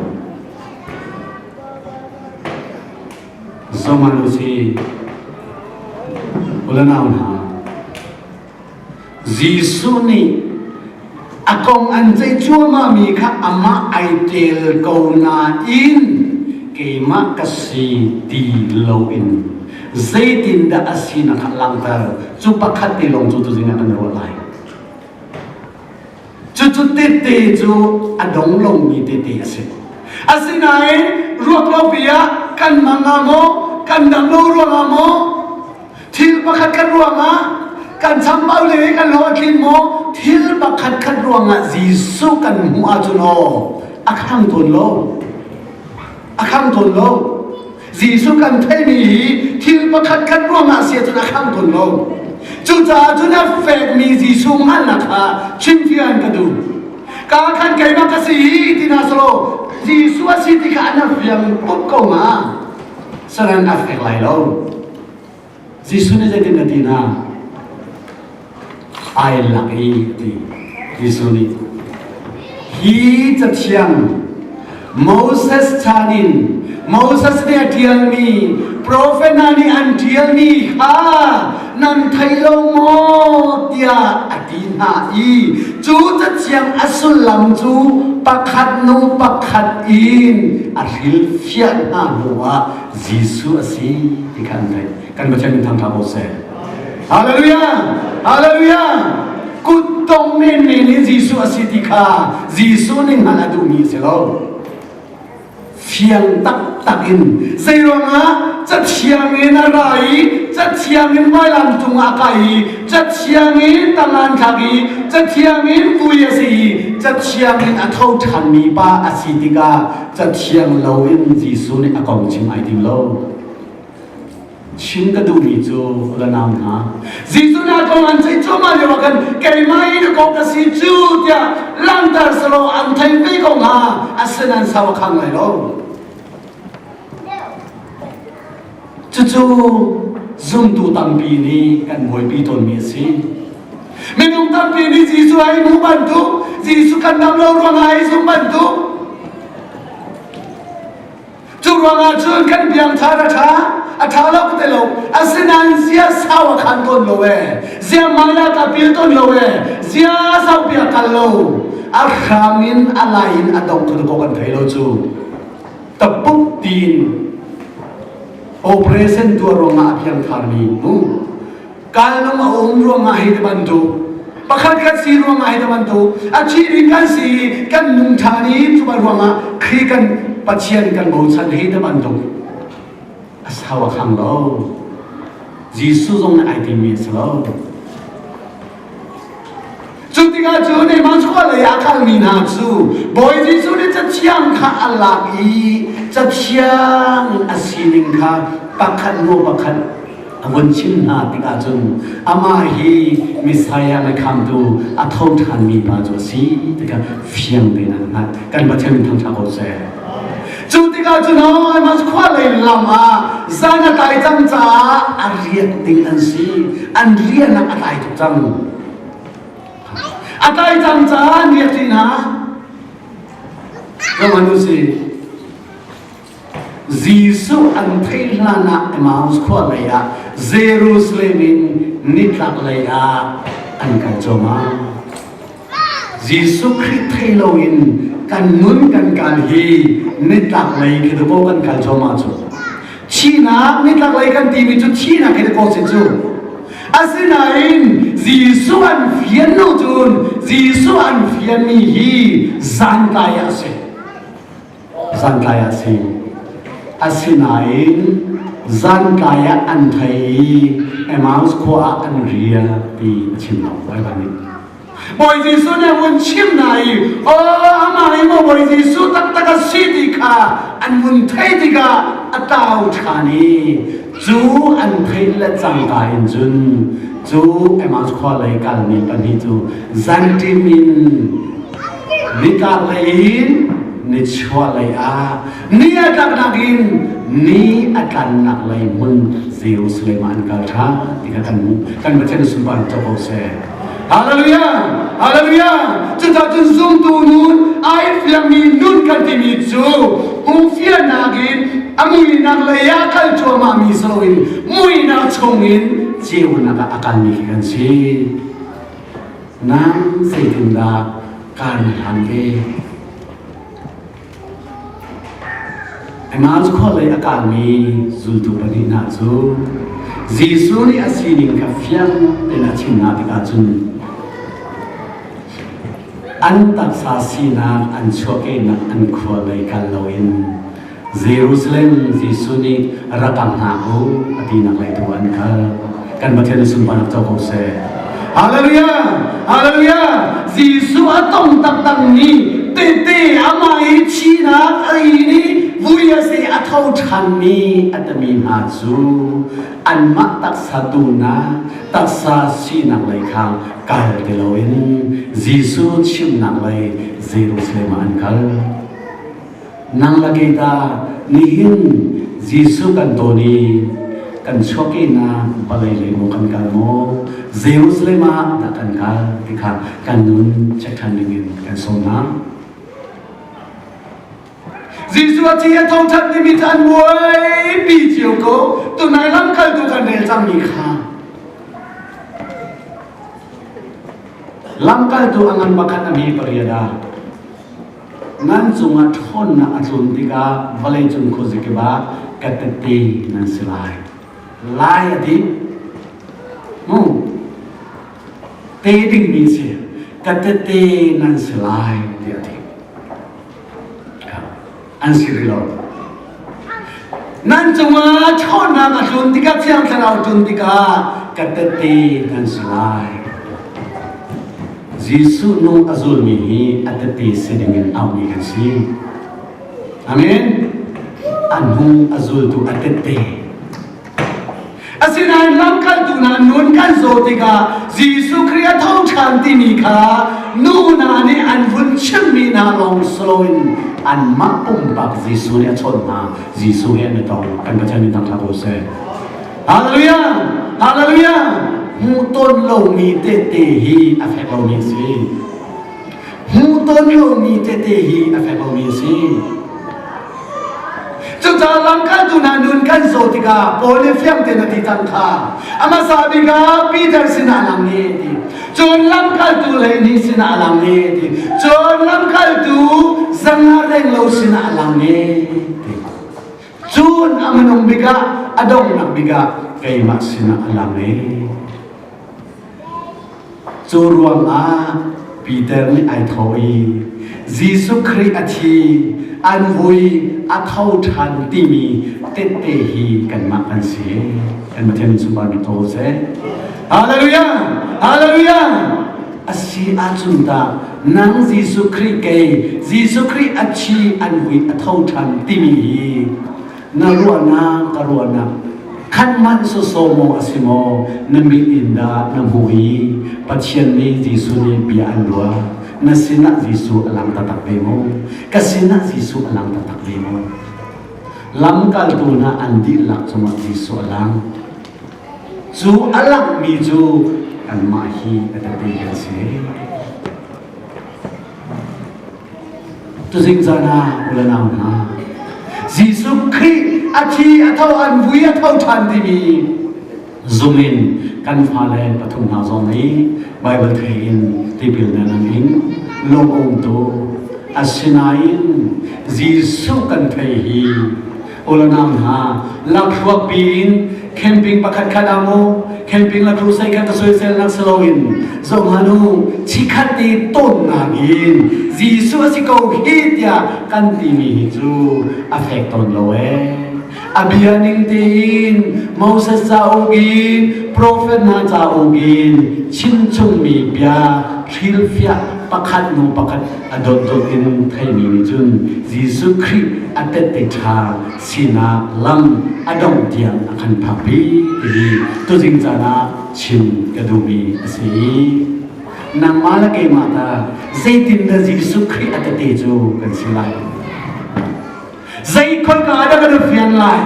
Zoman u si ulanau hna Jesuh nih a kong an ceih cuahmahmi kha amah ai tel ko nain keimah ka si ti loin zeitindah a sinak kha langhter cu pakhat te lawng cu tuzing ah kan ruah lai. Cucu tette cu a dong lomi tete a si. Asinain ruak lopi ah kan mang ah maw, kan dam lo ruangah maw, thil pakhat khat ruangah kan chambau le kan hlawh a tlin maw, thil pakhat khat ruangah Jesuh kan hmuh ahcun aw a khang tawn lo. A khang tawn lo. Jesuh kan theihmi hi thil pakhat khat ruangah si ahcun a khang tawn lo. Cucaah cun a fekmi Jesuh hngalhnak kha chimfian ka duh. Ka khan keimah ka si hi ti hna selaw Jesuh a si ti kha an fiang tuk ko ma. Saran a fek lai lo. Jesuh nih zeitin a ti hna? Ai lak i a ti. Jesuh nih hi cathiang Moses chan in Moses nih a ṭialmi profet hna nih an ṭialmi kha nan thei lo maw tiah a ti hna i cu cathiang a sullam cu pakhat hnu pakhat in a hrilhfiah hna hnuah Jesuh a si ti kha an theih. Kan Pathian min thangṭha ko seh. Hallelujah! Hallelujah! Kuttong menmen in Jesuh a si ti kha Jesuh nih hngalh a duhmi a si lo. Fiang taktak in zeiruangah cathiang in a ra i cathiang in vailam cungah a kai i cathiang in tang an thlak i cathiang in vui a si i cathiang in a tho ṭhanmi pa a si tikah Cathiang loin Jesuh nih a kong chim ai tim lo. Chim ka duhmi cu la nau hna. Jesuh nih a kong an ceih cuahmah lio ah khan keimah i na kong ka si cu tiah langhter selaw an thei ve ko hnga asinain sau a khang lai lo. Cucu zumtu tampi nih kan buaipi tawnmi a si. Minung tampi nih Jesuh ai hmu bantuk, Jesuh kan dam lo ruangah ai zum bantuk. Cu ruangah cun kan biangthar a ṭha, a ṭha lo ka ti lo. Asinain zia sau a khan tawn lo ee. Zia maya ka pil tawn lo ee. Zia sau pia kal lo. A hram in a lai in a dong tu ko kan thei lo cu. Tapuk tiin operation tuah ruangah a piangtharmi mu kalnung a um ruangah hi ti bantuk pakhat khat si ruangah hi ti bantuk a thi ding kan si kan nung ṭhan i cu ruangah Khrih kan Pathian kan bochan hi ti bantuk a sau a khang lo Jesuh zong nih ai timmi a si lo Cu tikah cu Neman khua lei ah kalmi hna cu Bawi Jesuh nih Cathiang kha a lak i Cathiang a sining kha pakhat hnu pakhat a vun chim hna tikah cun amah hi Messiah na khamtu a tho ṭhanmi pa cu a si tikah fiang tein an hngalh. Kan Pathian min thangṭha ko seh. Cu tikah cun Emmaus khua lei lam ah zan a tlai cang caah a riak ding an si. An riahnak a tlai tuk cang. A tlai cang caah an riak ṭi hna. Zohhmanh u sih. Jesuh an theih hlan ah Emmaus khua lei ah Jerusalem in nitlak lei ah an kal cuahmah. Jesuh Khrih thei loin kan nun kan kal hi nitlak lei khi dakaw kan kal cuahmah cu. Thihnak nitlak lei kan timi cu thihnak khi dakaw si cu. Asinain Jesuh an fian lo cun Jesuh an fianmi hi zantlai ah a si. Zantlai ah a si. Asinain zantlai ah an thei i Emmaus khua ah an riak ti a chim lo. Baibal nih. Bawi Jesuh nih a vun chim hna i aw amah hi maw Bawi Jesuh taktak a si ti kha an vun theih tikah a tlau ṭhan i cu an theih le cangka in cun cu Emmaus khua lei kalmi pahnih cu zanṭim in nitlak lei in nichuah lei ah ni a tlaknak in ni a tlannak lei hmun Jerusalem ah an kal ṭhan ti kha kan hmuh. Kan Pathian sunparnak co ko seh. Hallelujah! Hallelujah! Cucaah cun zumtu nun ai fiangmi nun kan timi cu hungfiannak in a muinak lei ah kal cuahmahmi si loin muinak chungin ceunak ah a kalmi khi kan si. Nang zeitindah kar na hlan ve? Emmaus khua lei a kalmi zultu pahnih hna cu Jesuh nih a sining kha fiang tein a chim hna tikah cun an taksa sinak an chuahkehnak an khua lei kal loin Jerusalem Jesuh nih rak ka hngak u a tinak lei tu an kal. Kan Pathian nih sunparnak co ko seh. Hallelujah! Hallelujah! Jesuh a tong taktak mi tehte amah i thihnak a in i vui a si a tho ṭhanmi a timi hna cu anmah taksa duhnak taksa sinak lei kha kal ti loin Jesuh chimnak lei Jerusalem ah an kal. Nang le kei ta nihin Jesuh kan tawn i kan chuahkehnak vawlei lei maw kan kal maw Jerusalem ah dah kan kal ti kha kan nun check ṭhan dingin kan sawm hna. Jesuh a thi a tho ṭhan timi cu an buaipi cio ko. Tunai lamkaltu kan rel cangmi kha. Lamkaltu a ngan bakhat a mi pariat ah Nan cungah ṭhawnnak a tlun tikah vawleicung khuazakip ah ka tehte nan si lai. Lai a ti. Mu. Te dingmi si. Ka tehte nan si lai tiah a ti. An si rih lo. Nan cungah ṭhawnnak a tlun tikah Thiang Thlarau tlun tikah ka tehte nan si lai. Jesuh nung a zulmi hi a tehte si dingin auhmi kan si. Amen. A hnung a zultu a tehte. Asinain lamkaltu hna nun kan zaw tikah Jesuh Khrih a tho ṭhan timi kha nu hna nih an vun chimmi hna lawng si loin anmah pumpak Jesuh nih a chawnh hna. Jesuh he an i tong. Kan Pathian min thangṭhat ko seh. Hallelujah! Hallelujah! Hmuhton lomi tehte hi a fek lomi a si. Hmuhton lomi tehte hi a fek lomi a si. Cucaah lamkaltu hna nun kan zaw tikah Paul nih fiang tein a ti cang kha. A hmasa bik ah Peter sinah a lang ne ti. Cun lamkaltu 12 sinah a lang ne ti. Cun lamkaltu zanga renglo sinah a lang ne ti. Cun a minung bik ah a donghnak bik ah keimah sinah a lang ee. Cu ruangah Peter nih ai tho i Jesuh Khrih a thi, an vui, a tho ṭhan timi tehte hi kanmah kan si. Kan Pathian in sunparnak tho seh. Hallelujah! Hallelujah! A si ahcun tah nang Jesuh Khrih kei Jesuh Khrih a thi an vui a tho ṭhan timi hi na ruahnak ka ruahnak khat hmanh sawsawh maw a si maw na mit in dah na hmuh i Pathian nih Jesuh nih bia an ruah na sinah Jesuh a lang taktak ve maw ka sinah Jesuh a lang taktak ve maw lamkaltu hna an dihlak cungah Jesuh a lang Cu a langhmi cu kanmah hi a tehte kan si. Tuzing zan ah u le nau hna, Jesuh Khrih a thi a tho an vui a tho ṭhan timi zum in kan fale pathum hna zong nih Baibal thei in tipil nan an ing lawmawm tu asinain Jesuh kan thei hi u le nau hna lakhruak piin Camping pakhat khat ah maw camping la crusade kha ka soisel nak si loin zong hanu chikhat te tawnnak in Jesuh a si ko hi tiah kan timi hi cu a fek tawn lo ee. A bia ning tein Moses cauk in profet hna cauk in chimchungmi bia hrilhfiah pakhat hnu pakhat a dotdot in theimi nih cun Jesuh Khrih a tette ṭha sinak lam a dongh tiang a kan phakpi timi tuzing caan ah chim ka duhmi a si. Nangmah le keimah ta zeitindah Jesuh Khrih a tete cu kan si lai? Zei khoika ah dah kan i fian lai?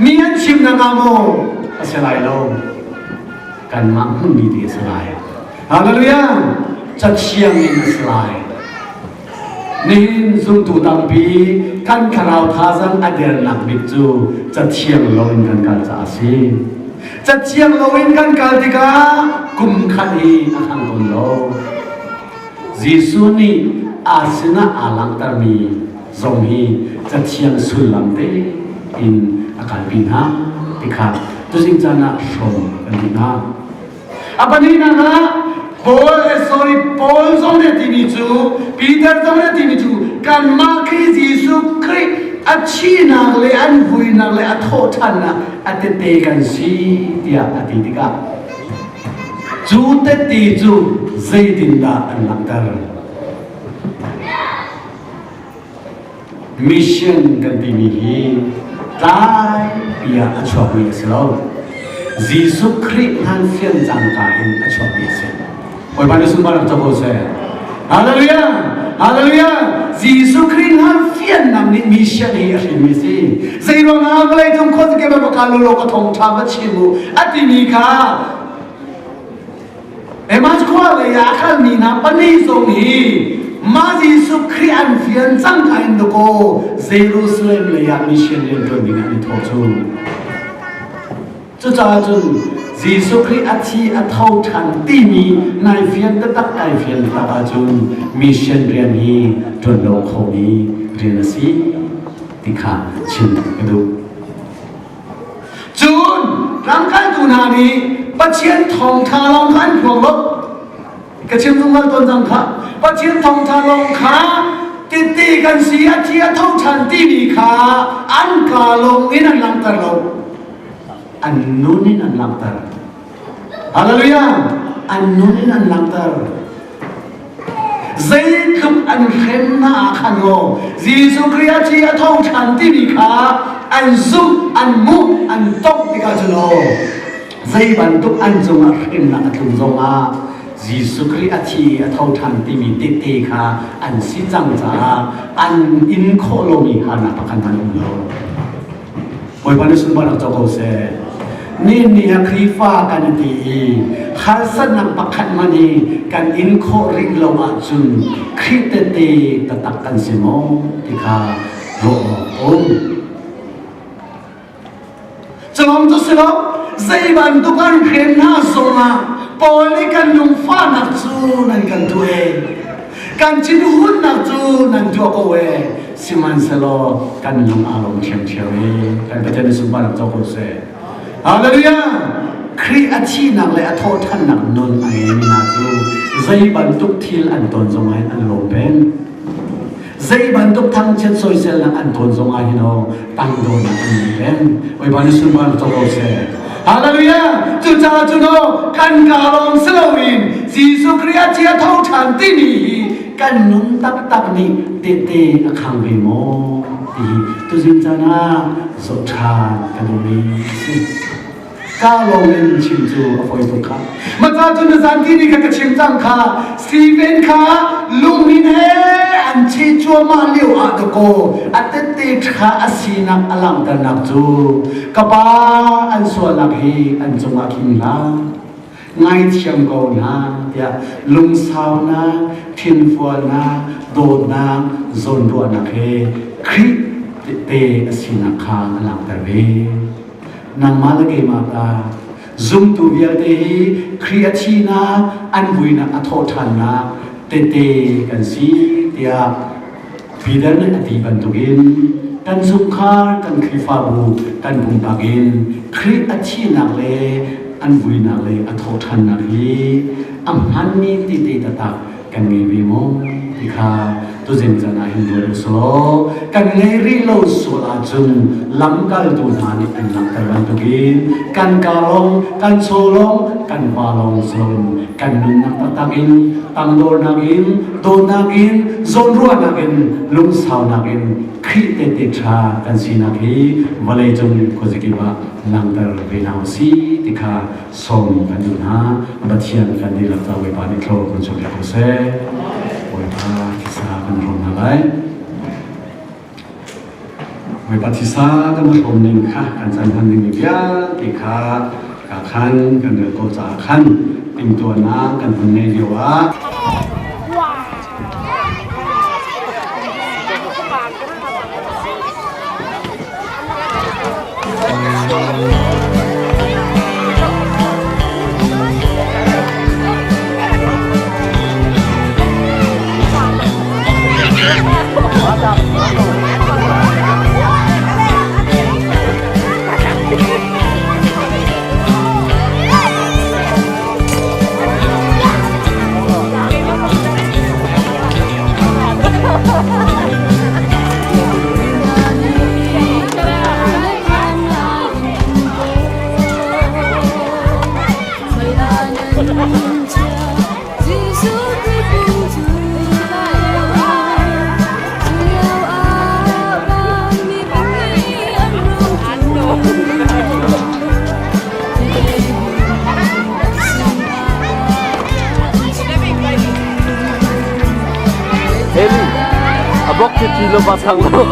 Mi an chim na nga maw? A si lai lo. Kanmah hmunmi te a si lai. Hallelujah! Cathiang in a si lai. Nihin zumtu tampi kan thlarau thazang a dernak bik cu cathiang loin kan kal caah a si. Cathiang loin kan kal tikah kum khat hi a hang tawn lo. Jesuh nih aa sinah aa langhtermi zong hi cathiang sullam tein a kalpi hna ti kha tuzing caan ah hrawm kan duh hna. A pahnihnak ah Paul sorry Paul zong nih a timi cu Peter zong nih a timi cu kanmah khi Jesuh Khrih a thihnak le an vuinak le a thawhṭhannak a tete kan si tiah a ti tikah cu tete cu zeitindah an langhter? Mission kan timi hi tlaipi ah a chuakmi a si lo. Jesuh Khrih hlan fian cangka in a chuakmi a si. Bawipa nih sunparnak co ko seh. Hallelujah! Hallelujah! Jesuh Khrih hlan fiannak nih mission hi a hrinmi a si. Zei ruangah vawleicung khuazakip ah va kal u law ka thawngṭha va chim u a timi kha Emmaus khua lei ah a kalmi hna pali zong hi mah Jesuh Khrih an fian cang ka in dakaw Jerusalem lei ah mission rian ṭuan ding an i thawh cu. Cucaah cun Jesuh Khrih a thi a tho ṭhan timi nai fian taktak kai fian taktak ahcun mission rian hi ṭuan lo khomi rian a si ti kha chim ka duh. Cun lamkaltu hna nih Pathian thawngṭha lawng kha an phuang lo. Ka chim zungzal tawn cang kha. Pathian thawngṭha lawng kha tete kan si a thi a tho ṭhan timi kha an kaa lawng in an langhter lo. An nun in an langhter. Hallelujah! An nun in an langhter. Zeitluk an hrem hna ah khan aw Jesuh Khrih a thi a tho ṭhan timi kha an zumh, an hmuh, an tongh tikah cun aw zei bantuk an cungah hremnak a tlung zongah Jesuh Khrih a thi a tho ṭhan timi tehte kha an si cang caah an in khawh lomi harnak pakhat hmanh um lo. Bawipa nih sunparnak co ko seh. Ni ni ah Khrihfa kan i ti i harsatnak pakhat hmanh hi kan in khawh rih lo ahcun Khrih tehte taktak kan si maw ti kha ruah awk um. Culawng cu si lo, zei bantuk an hren hna zongah Paul nih kan lungfahnak cu nan kan tuah e. Kan thinhunnak cu nan tuah ko e. Sihmanhsehlaw kan lung aa lawm ṭhiamṭhiam i kan Pathian nih sunparnak co ko seh. Hallelujah! Khrih a thihnak le a thawhṭhannak nun a ngeimi hna cu zei bantuk thil an ton zongah hin an lawm peng. Zei bantuk thangchiat soiselnak an ton zongah hin aw tangdornak an ngei peng. Bawipa nih sunparnak co ko seh. Hallelujah! Cucaah cun aw kan kaa lawng si loin Jesuh Khrih a thi a tho ṭhan timi hi kan nun taktak nih tehte a khang ve maw ti hi tuzing caan ah zoh ṭhan ka duhmi a si. Ka lawng in chim cu a fawi tuk kha. Maca cu na zan ti ni kha ka chim cang kha Stephen kha lungmin he an cheh cuahmah lio ah dakaw a tette ṭha a sinak a langhternak cu ka pa an sualnak hi an cungah thlung hlah. Ngaithiam ko hna tiah lungsaunak, thinfualnak, dawtnak, zawnruahnak he Khrih tehte a sinak kha a langhter ve. Nangmah le keimah ta zumtu vialte hi Khrih a thihnak, an vuinak a thawhṭhannak tehte kan si tiah Peter nih a ti bantukin. kan chungkhar, kan Khrihfabu, kan pumpak in Khrih a thihnak le an vuinak le a thawhṭhannak hi a hmanmi tete taktak kan ngei ve maw ti kha tuzing caan ah hin ruat usulaw kan ngei rih lo sual ahcun lamkaltu hna nih an langhter bantukin kan kaa lawng kan chaw lawng kan va lawng si loin kan nunnak taktak in tangdornak in dawtnak in zawnruahnak in lungsaunak in Khrih tehte ṭha kan sinak hi vawleicung khuazakip ah langhter ve hna usih ti kha sawm kan duh hna. Pathian kan dihlak ca Bawipa nih thlaw kan chuahpiak ko seh. Bawipa thisa kan hrawm hna lai. Bawipa thisa kan hrawm ning kha kan caan hman ding vialte kha ka khan kan rel ko caah khan timhtuahnak kan hun ngei lio ah. Heli, abok ti ti lo ba thang lo.